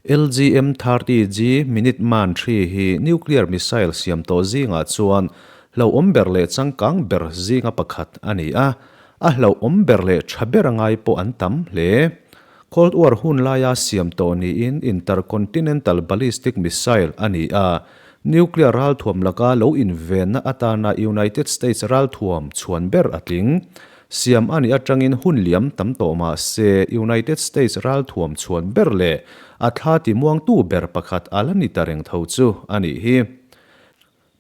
LGM 30G Minuteman ii hi nuclear missile siam tawh zingah chuan hlauhawm ber leh changkang ber zinga pakhat a ni a, a hlauhawm ber leh tha ber a ngai pawh an tam hle. Cold War hun laia siam tawh niin intercontinental ballistic missile a ni a, nuclear ralthuam laka lo invenna atana United States ralthuam chhuan ber a tling. Siam a nih atangin hun liam tam tawh mah se, United States ralthuam chhuan ber leh a thla timuangtu ber pakhat a la ni ta reng tho chu a nih hi.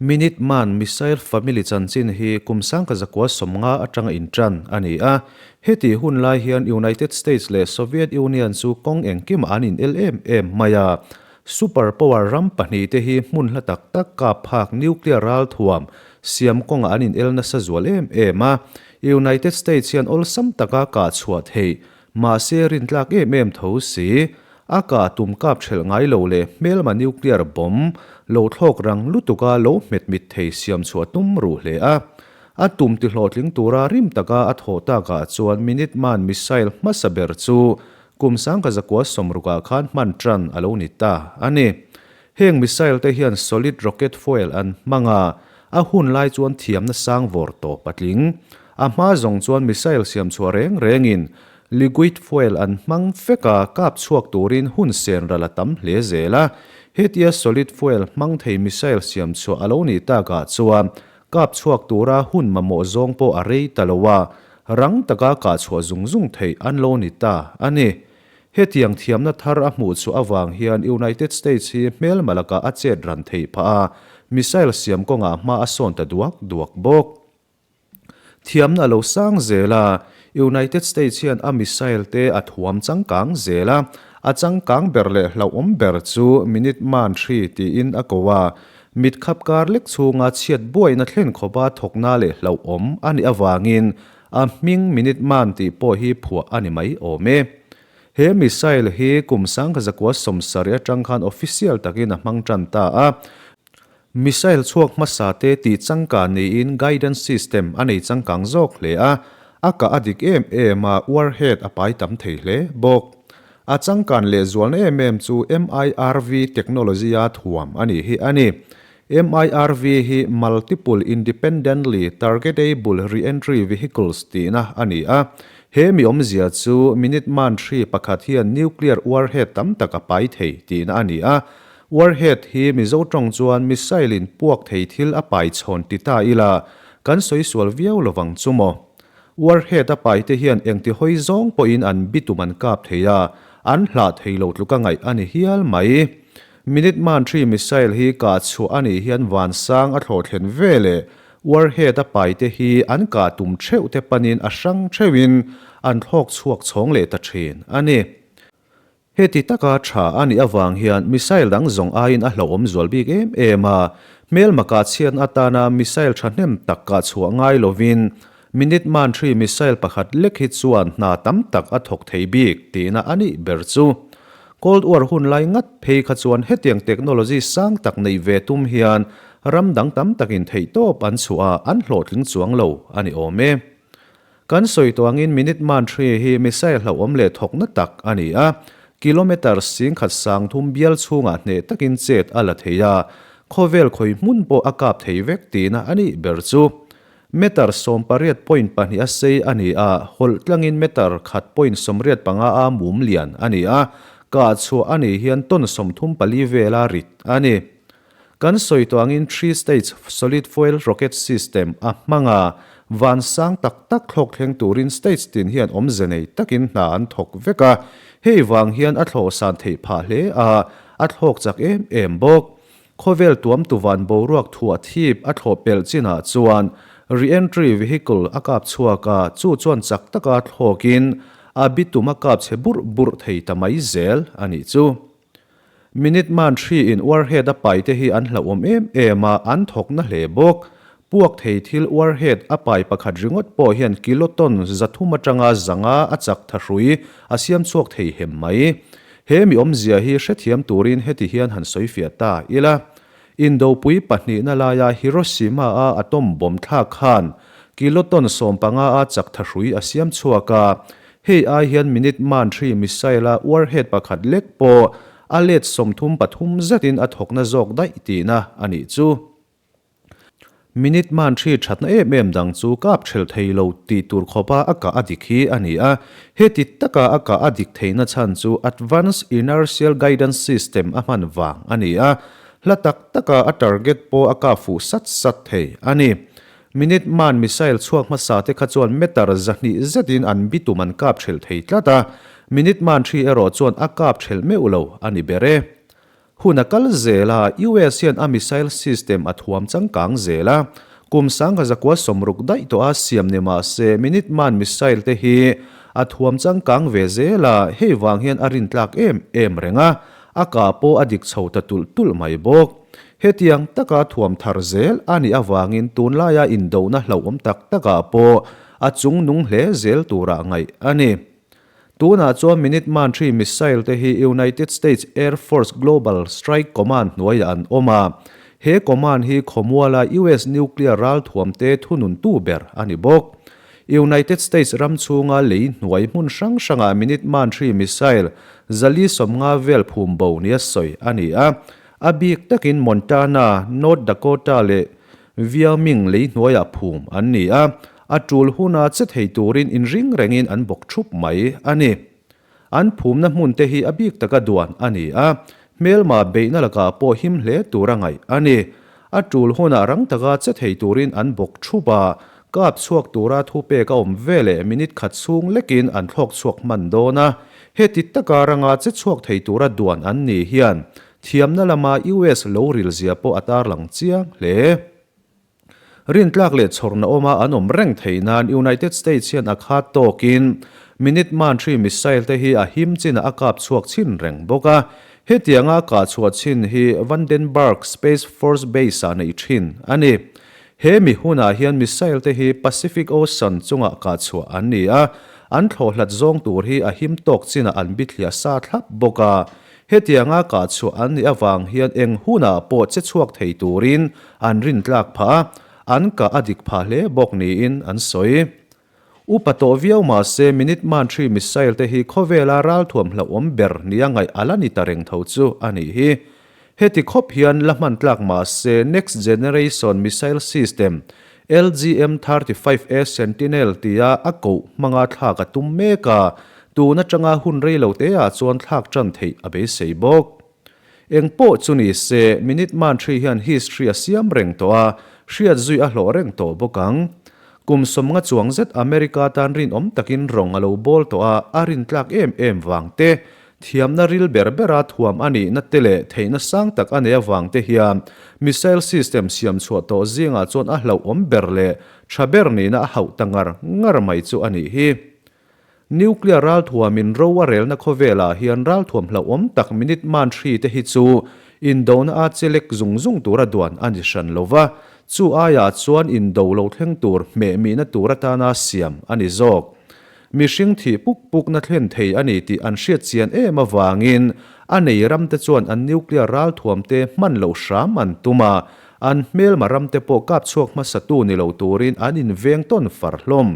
Minuteman missile family chanchin hi kum sangka zakua 50 atanga intan a ni a. Heti hun lai hian United States leh Soviet Union chu kawng engkimah an inel em em mai a. Super power ram pahnihte hi hmun hla tak tak kap phak nuclear ralthuam siam kawngah an inel nasa zual em em a. United States hian awlsam taka kah chhuah theih, mahse rintlak em em tho si. A kah tum kap thelh ngai lo leh hmelma nuclear bomb lo thlawk rang lutuka lo hmet mit thei siam chhuah tum ruh hle a. A tum ti hlawhtling tura rim taka a thawh takah chuan Minuteman missile hmasa ber chu Kum 1960ah khan hman tan a lo ni ta a ni. Heng missile te hian solid rocket fuel an hmang a, a hun lai chuan thiamna sang vawr tawp a tling. A hma zawng chuan missile siam chhuah reng rengin liquid fuel an hmang fek a, kap chhuak turin hun sen ral a tam hle zel a. Hetia solid fuel hmang thei missile siam chhuah a lo nih takah chuan kap chhuak tura hun mamawh zawng pawh a rei ta lo a, Rang taka kah chhuah zung zung theih an lo ni ta a ni. Hetiang thiamna thar a hmuh chhuah avang hian United States hi hmelma lakah a chet ran theih phah a, missile siam kawngah hma a sawn ta duak duak bawk. Thiamna a lo sang zel a, United States hian a missile te a thuam changkang zel a, a changkang ber leh hlauhawm ber chu Minuteman ii tiin a ko a, Mit khap kar lek chhunga chhiat buaina thlen khawpa thawkna leh hlauhawm a nih avangin a hming Minuteman tih pawh hi phuah a ni mai awm e. He missile hi kum 1970 atang khan official takin a hmang tan ta a. Missile chhuak hmasa te tih changkan niin guidance system a nei changkang zawk hle a, a kah a dik em em a, warhead a pai tam thei hle bawk. A changkan lehzualna em em chu MIRV technology-a thuam a nih hi a ni. MIRV hi Multiple Independently Targetable Re-entry Vehicles tihna a ni a. He mi awmzia chu Minuteman ii pakhat hian nuclear warhead tam tak a pai thei tihna a ni a. Warhead hi Mizo tawng chuan missile-in puak thei thil a pai chhawn ti ta ila kan sawi sual viau lovang chu maw. Warhead a paite hian engti hawi zawng pawhin an bitum an kap thei a, an hlah thei lo tluka ngaih a ni hial mai. Minuteman ii missile hi kah chhuah a nih hian vansang a thlawh thlen ve leh warhead a paite hi an kah tum theuh te panin a hrang theuhin an thlawk chhuak chhawng leh ta thin a ni. Heti taka tha a nih avang hian missile dang zawng aiin a hlauhawm zual bik em em a, hmelma kah chhiatna atana missile thahnem tak kah chhuah ngai lovin Minuteman ii missile pakhat lek hi chuan hna tam tak a thawk thei bik tihna a nih ber chu. Cold War hun lai ngat phei kha chuan hetiang technology sang tak neih ve tum hian ram dang tam takin theihtawp an chhuah a, an hlawhtling chuang lo a ni awm e. Kan sawi tawh angin Minuteman ii hi missile hlauhawm leh thawkna tak a ni a, kilometre 1030 bial chhungah hneh takin chet a la thei a, khawvel khawi hmun pawh a kap thei vek tihna a nih ber chu. Meter 18.2 a sei a ni a, hawlh tlangin meter 1.85 a mum lian a ni a, kah chhuah a nih hian ton 34 vela rit a ni. Kan sawi tawh angin three stage solid fuel rocket system a hmang a, van sang tak tak thlawk thleng turin stage tin hian awmze nei takin hna an thawk vek a, hei vang hian a thlawh san theih phah hle a, a thlawk chak em em bawk. Khawvel tuamtu van boruak thuah thip a thlawh pelh chinah chuan re-entry vehicle a kap chhuak a, chu chuan chak taka thlawkin a bitum a kap chhe burh burh thei ta mai zel a nih chu. Minuteman ii in warhead a pai te hi an hlauhawm em em a, an thawk na hle bawk. Puak thei thil warhead a pai pakhat ringawt pawh hian kiloton 300 atanga 500 a chak tha hrui a siam chhuak thei hem mai. He mi awmzia hi hrethiam turin heti hian han sawi fiah ta ila. Indopui pahnihna laia Hiroshima a atom bomb thlak khan kiloton 15 a chak tha hrui a siam chhuak a, Hei ai hian Minuteman ii missile a warhead pakhat lek pawh a let 33 zetin a thawkna zawk daih tihna a nih chu. Minuteman thi thatna em em dang chu kap thelh thei lo tih tur khawpa a kah a dik hi a ni a. Heti taka a kah a dik theihna chhan chu Advanced Inertial Guidance System a hman vang a ni a. Hla tak taka a target pawh a kah fuh sat sat thei a ni. Minuteman missile chhuak hmasa te kha chuan meter 200 zetin an bitum an kap thelh thei tlat a. Minuteman thi erawh chuan a kap thelh meuh lo a ni ber e. Hun a kal zel a, US hian a missile system a thuam changkang zel a. Kum 1960 daih tawh a siam ni mah se Minuteman missile te hi a thuam changkang ve zel a, hei vang hian a rintlak em em reng a, a kah pawh a dik chho ta tulh tulh mai bawk. Hetiang taka thuam thar zel a nih avangin tunlaia indona hlauhawm tak takah pawh a chungnung hle zel turah ngaih a ni. Tunah chuan Minuteman 3 missile te hi United States Air Force Global Strike Command hnuaiah an awm a. He command hi khawmuala US nuclear ralthuam te thununtu ber a ni bawk. United States ram chhunga lei hnuai hmun hrang hrangah Minuteman 3 missile 450 vel phum bo nia sawi a ni a. A bik takin Montana, North Dakota leh Wyoming lei hnuaiah phum an ni a. A tul huna che thei turin inring rengin an bawk thup mai a ni. An phumna hmun te hi a bik taka duan a ni a, hmelma beihna lakah pawh him hle tur a ngaih a ni. A tul hunah rang taka che thei turin an bawk thup a, kap chhuak tura thupek a awm veleh minute khat chhung lekin an thlawk chhuak hman dawn a. Heti taka ranga che chhuak thei tura duan an ni hian thiamna lama US lo rilzia pawh a tarlang chiang hle. Rintlak leh chhawrna awma an awm reng theih nan United States hian a khat tawkin Minuteman 3 missile te hi a him chinah a kap chhuak chhin reng bawk a. Hetianga a kah chhuah chin hi Vandenberg Space Force Base-ah neih thin a ni. He mi hunah hian missile te hi Pacific Ocean chungah kah chhuah an ni a, an thlawh hlat zawng tur hi a him tawk chinah an bithliah sa thlap bawk a. Hetianga kah chhuah an nih avang hian eng hunah pawh che chhuak thei turin an rintlak phah a, an kah a dik phah hle bawk niin an sawi. Upa tawh viau mah se Minuteman 3 missile te hi khawvela ralthuam hlauhawm ber nia ngaih a la ni ta reng tho chu a nih hi. Heti khawp hian la hman tlak mah se Next Generation Missile System, LGM 35A Sentinel tia a koh hmanga thlak a tum mek a, tun atanga hun rei lo te ah chuan thlak tan theih a beisei bawk. Eng pawh chu ni se, Minuteman 3 hian history a siam reng tawh a, hriat zui a hlawh reng tawh bawk ang. Kum 50 chuang zet America tan rinawm takin rawng a lo bawl tawh a, a rintlak em em vang te, Thiamna ril ber bera thuam a nihna te leh theihna sang tak a nei avang te hian missile system siam chhuah tawh zingah chuan a hlauhawm ber leh tha ber nihna a hauh ta ngar ngar mai chu a nih hi. Nuclear ralthuamin ro a relna khawvelah hian ralthuam hlauhawm tak Minuteman 3 te hi chu indona a chelek zung zung tura duan a ni hran lo va, chu aiah chuan indo lo thleng tur hmehmihna tur atana siam a ni zawk. Mihring thih puk pukna thlen thei a ni tih an hriat chian em avangin a nei ramte chuan an nuclear ralthuamte hman loh hram an tum a, an hmelma ramte pawh kap chhuak hmasatu ni lo turin an inveng tawn far hlawm.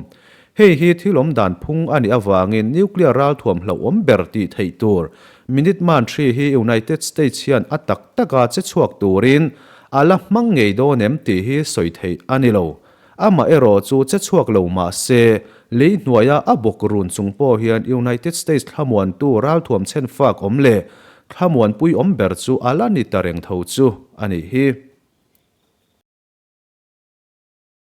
Hei hi thil awm dan phung a nih avangin nuclear ralthuam hlauhawm ber tih theih tur Minuteman 3 hi United States hian a tak taka che chhuak turin a la hmang ngei dawn em tih hi sawi theih a ni lo. Amah erawh chu che chhuak lo mah se, lei hnuaia a bawk run chung pawh hian United States thlamuantu ralthuam chhenfak awm leh thlamuanpui awm ber chu a la ni ta reng tho chu a nih hi.